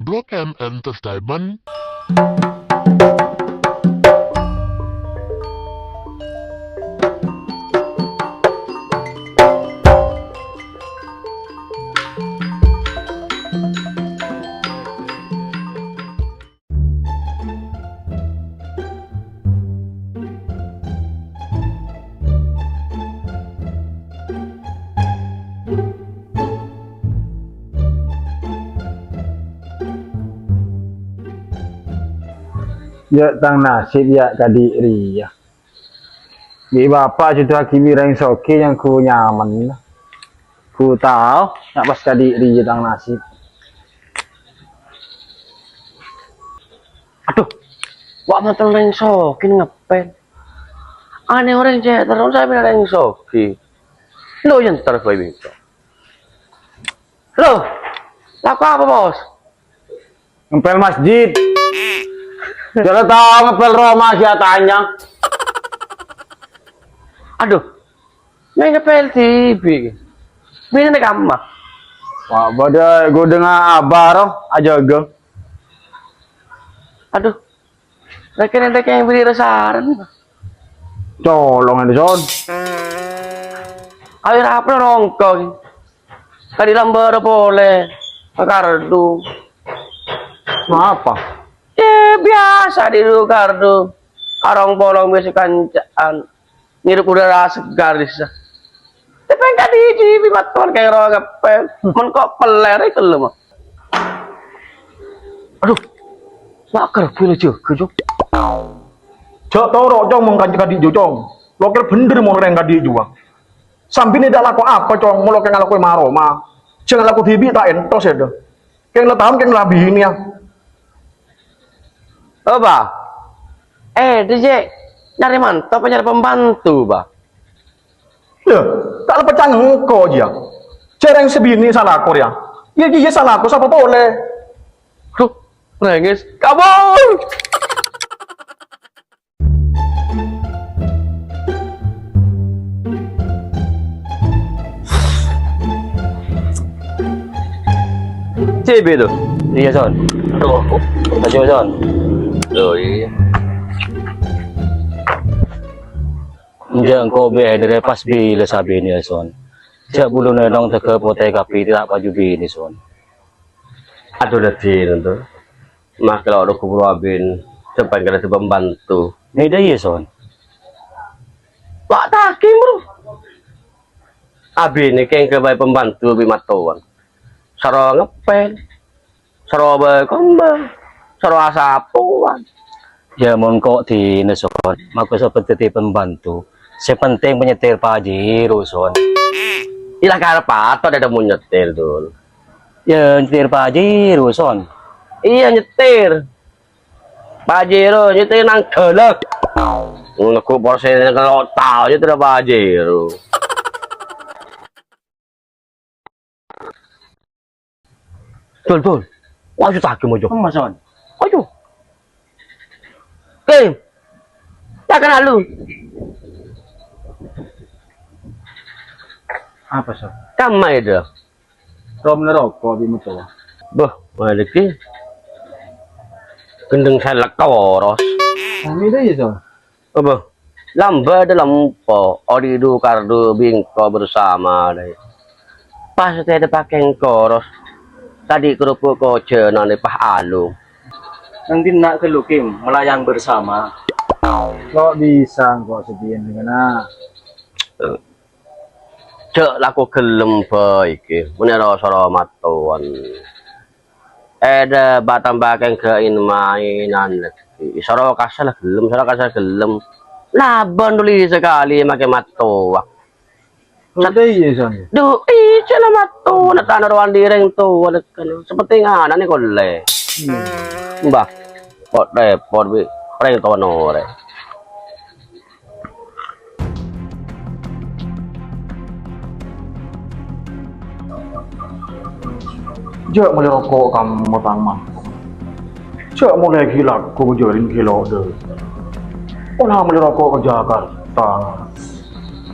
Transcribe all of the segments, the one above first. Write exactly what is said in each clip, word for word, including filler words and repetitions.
Rock M Entertainment. Ya', tang nasib, ya', kadhi' rèya. Bi' bapa' jhudhuwaghi bi' rèng soghi nyangghuna nyamanna. Ghu tao, ya' pas kadhi' rèya tang nasib. Adhu, wa' manten rèng soghi ngepèl. Anè orèng cè' terro sampè' rèng soghi. Lo, yèn terro bhâi bengko. Lo, lako apa, Bos? Ngepèl masjid. Jhâ' la tao ngepèl roma sè atanya. Adhu, mè' ngepèl dhibi'. Binèna è kamma. Wa' bâdâ è ghudhângnga abâ' ro, ajâgâ. Adhu, rèkèn-rèkèn bâri' rasaran. Colong, Son. Ayo, rapa nongko? Kadhi' lambârâ polè ka Kardu. Napa? Yâ, biyasa dhi' Kardu. Arong-polong bi' sè kanca'an. Ngirup udara segar dissa. Tapè kadhi' dhibi' mattowan kèng rowa ngepèl. Mon ko' pellèr è kello, ma. Adhu, ma' karbhu la jâgâ, Cong. Jhâ' toro', Cong, mon kanca kadhi' jâ, Cong. Lo kèr bhendher mon orèng kadhi' jâ. Sambina ta' lako apa, Cong, molo kèng alako è ma-roma. Jhâ' alako dhibi' ta' entos, yâ, dâ. Kèng la taon, kèng la binè, yâ. Oh, Bah. Eh, dhi' jhâ' nyarè manto apa nyarè pembantu, Bah? Lha, ta' la pècang engko', jiyâ. Jhâ' rèng sè binè salako, yâ. Iyâ, iyâ, salako, sapa polè? Duh, rèngès. Kabur! C B tuh. Iyâ, Son. Aduh. Ayo, Son. Oh, iyâ. Enjâ' engko' bhender pas bilâ sabinè, Son. Jhâ' buluna ènong tèghâ potè kabbhi, ta' paju binè, Son. Adhu, dhâddhi nonto. Makkè lo' ro kuburu abin, sè pangkèra pembantu. Mè' dhâ' iyâ, Son. Wa' takim, Bro. Abinè kèng ghâbây pembantu bi' mattowan. Soro ngepèl. Soro bâ-kombâ. Soro asapowan. Yâ, mon ko' dinah, Son. Mako sapa dhâddhi pembantu. Sè penting panyetir Pajero, Son. Iyâ, la karep patot dhâddhi mon nyetir, Dul. Yâ, nyetir Pajero, Son. Iyâ, nyetir. Pajero, nyetir nang ghâlâ. Neggu' Porsche neng lo' tao, nyetir Pajero. Dul, Dul. Wah, juta ki mojo. Emas, Son. Ayo. Oke. Takkan lalu. Apa, Son? Kamma itu. Rom neroko bi' meto. Bâh, malè ki. Gendeng selek koros. Kami itu ya, Son. Apa? Lambâ' dâlempo, odi' du kardu bingko bersama dai. Pas tèdhâ pakèng koros, tadhi' kerupuk kojhânan pas alung. Nang dinna' ghâllu, Kim, melayang bersama. Kok bisa engko' sedhiyan, Nana? Jhâ' lako ghellem bhâi, Kim, mon èro-soro mattowan. Èdhâ batamba kèng ghâin-maènan laghi. Soro kasar ghellem, soro kasar ghellem. Labân dhuli sakalè makè mattowa. Udah iya, San. Duh, iyâ la mattowa, na' tana rowan dhi' rèng towa lèkkan. Seperti ngana' nè kollè. Iya. Mbah, pot-repot bi' rèng towa norè. Jhâ' malè roko' ka motang mangkok. Jhâ' molè ghi' lagghu jhârin ghi' lodâ. Ola malè roko' ka Jakarta.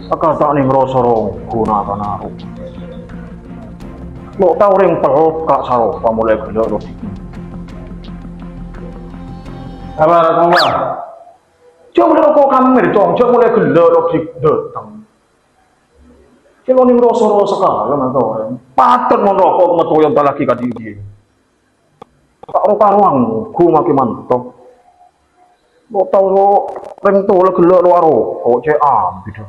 Akata' neng ro-soro ghuna ka naro'. Lo' tao rèng pelka' saropa molè ghellâ' lo' dhibi'. Sabar, sabar. Jhâ' molè roko' kamèr, Cong. Jhâ' molè ghellâ' lo' dik-, dâteng. Kèng onèng ro-soro sakalè, man, torè. Patè' mon roko' matoyon ta' laghi kadhi-kadhi. Ta' ro-karowan, ghu makè manto. Lo' tao lo' rèng towa la ghellâ' lo' aroko', cè' abit.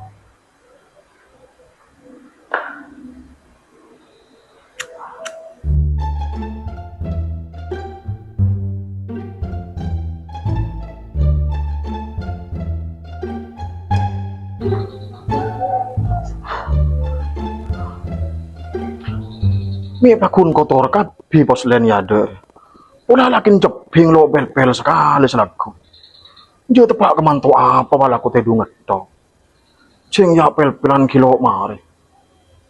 Mè' paggun kotor kabbhi pos lèn è adâ'. Pola lakèn cebbhing lo' pèl-pèl sakalè salagghu. Jhâ' teppa' ka manto apa, palako tèdung ngetto'. Jhâ' ya pèl-pèlan ghi' lo' marè.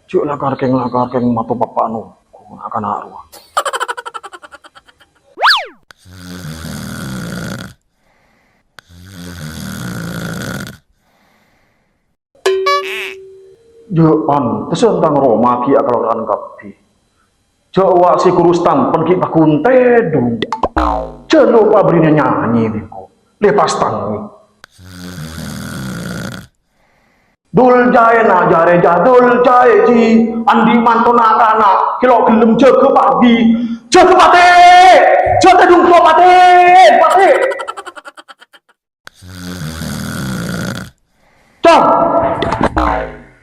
Jhâ' la karkèng-la karkèng mato papa' nongko na'-kana' rowa. Jhâ' pantessa tang roma ghi' akalora'an kabbhi. Jhâ' wa' sè kurus tampen ghi' paggun tèdung. Jhâ' lo' pabri nyanyi bengko. Lepas tangi. Dul jaè na jârèya, dul jaè ji, andi' manto na'-kana', ghi' lo' ghellem jâgâ pabri. Jâgâ patè! Jhâ' tèdung lo' patè! Patè! Cong!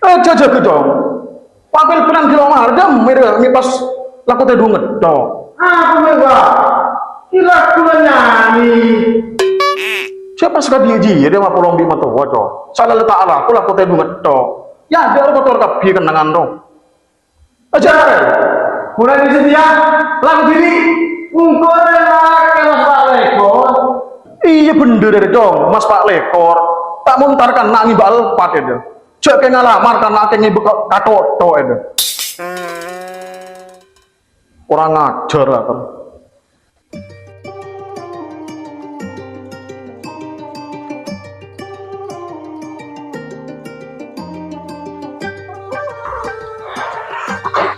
Eh, jâ-, jâgâ, Cong. Papèl pènan ghi' lo' marè, dâ' mèrè, mè' pas lako tèdung ngetto'. Apa mè', Pak? Kira kula nyanyi. Sè pas kadhi jiyâ, dâ' mapolong bi' matowa, Cong. Sala la ta' alako, lako tèdung ngetto'. Ya, dâ' ro kotor kabbhi kennengngan, Cong. Ajhâr! Mulai di sini ya, lagu diri. Engko' rela kelas Pak Lekor. Iyâ bhendher, Cong, Mas Pak Lekor. Ta' montar kana' ngibâ alpat, èdâ. Jhâ' kè ngalamar kana' kè ngibâ ka-, katotto', èdâ. Kurang ajhâr, Pak.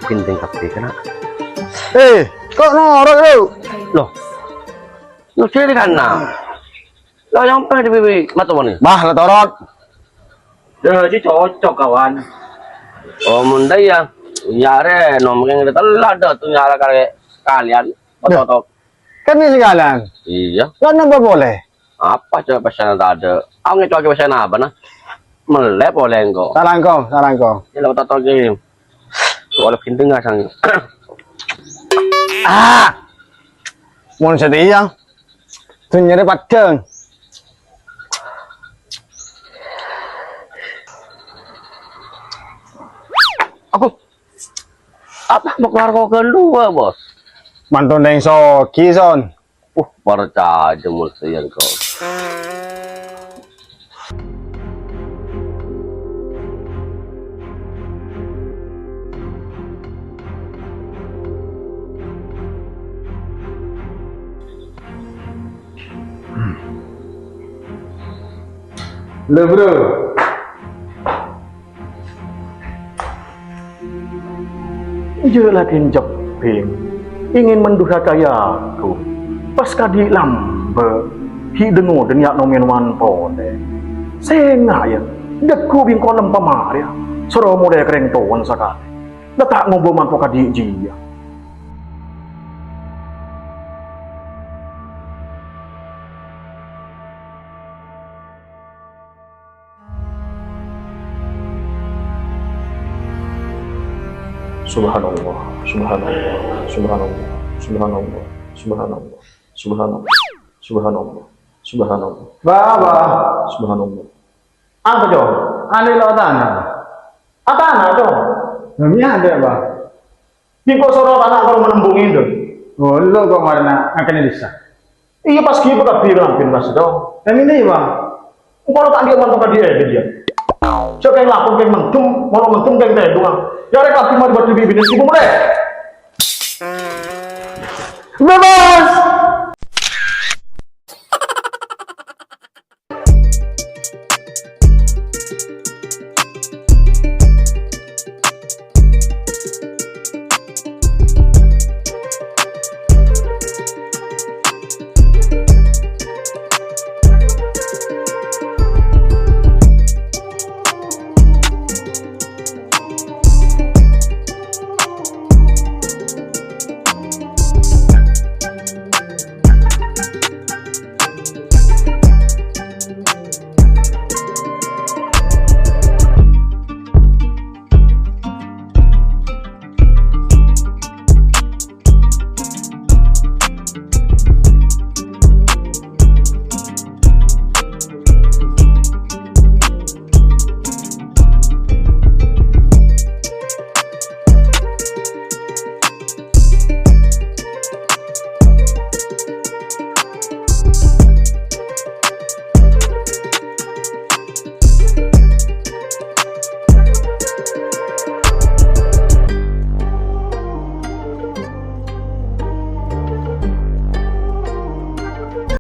Ghenteng kabbhi, kana'. Eh, ko' norok, lu? Loh, lu sini, kana'? Lo, yang apa di bibi mata mana? Bah, la torot. Jadi cocok, kawan. Oh, mon dâ' iyâ. Nyarè, nomor yang ada telat dâ' tu nyarè kali kalian. Dâ'. Otot. Kan ini sekalian. Iyâ. Kan nambah boleh. Apa coba pesan tadi? Aku ngecok pesan apa, nah? Mellè polè engko'. Salangkong, salangkong. Ya, lo, tak tahu gini. Soalnya ghenteng nggak sang. Ah! Mon satèya. Dunyana padhâng. Aku. Apa mau keluar kok kedua, Bos? Mantu neng sogi, Son. Uh, percaya mesti yang kau. Lho, Bro. Iyâ, la ghânjhâbbhing, ingin mendurhakai aku. Pas kadhi lambâ', ghi' dhengodhen ya' nomen wan polè. Sènga', yâ, dhâggu' bingko lem pamarèya. Soro molè kerrèng towan sakalè. La ta' ngobâ manto kadhi jiyâ. Subhanallah, subhanallah, subhanallah, subhanallah, subhanallah, subhanallah, subhanallah, subhanallah. Baba. Subhanallah. Apa, Cong? Ane lo tana. Atana, Cong? Nami ada, Ba. Bingko soro tana karo menembungi, Dong. Oh, lo kok marana ngakene bisa? Iya, pas gitu kabbi rampin, Mas, Dong. Yang ini, Ba. Engko' lo tak dia mantu ka dia, dia. Cek yang lapor, yang mendem, mau mendem, yang tedung. Ya, rek, kabbi mari buat di bibir, ibu mulai. Baba!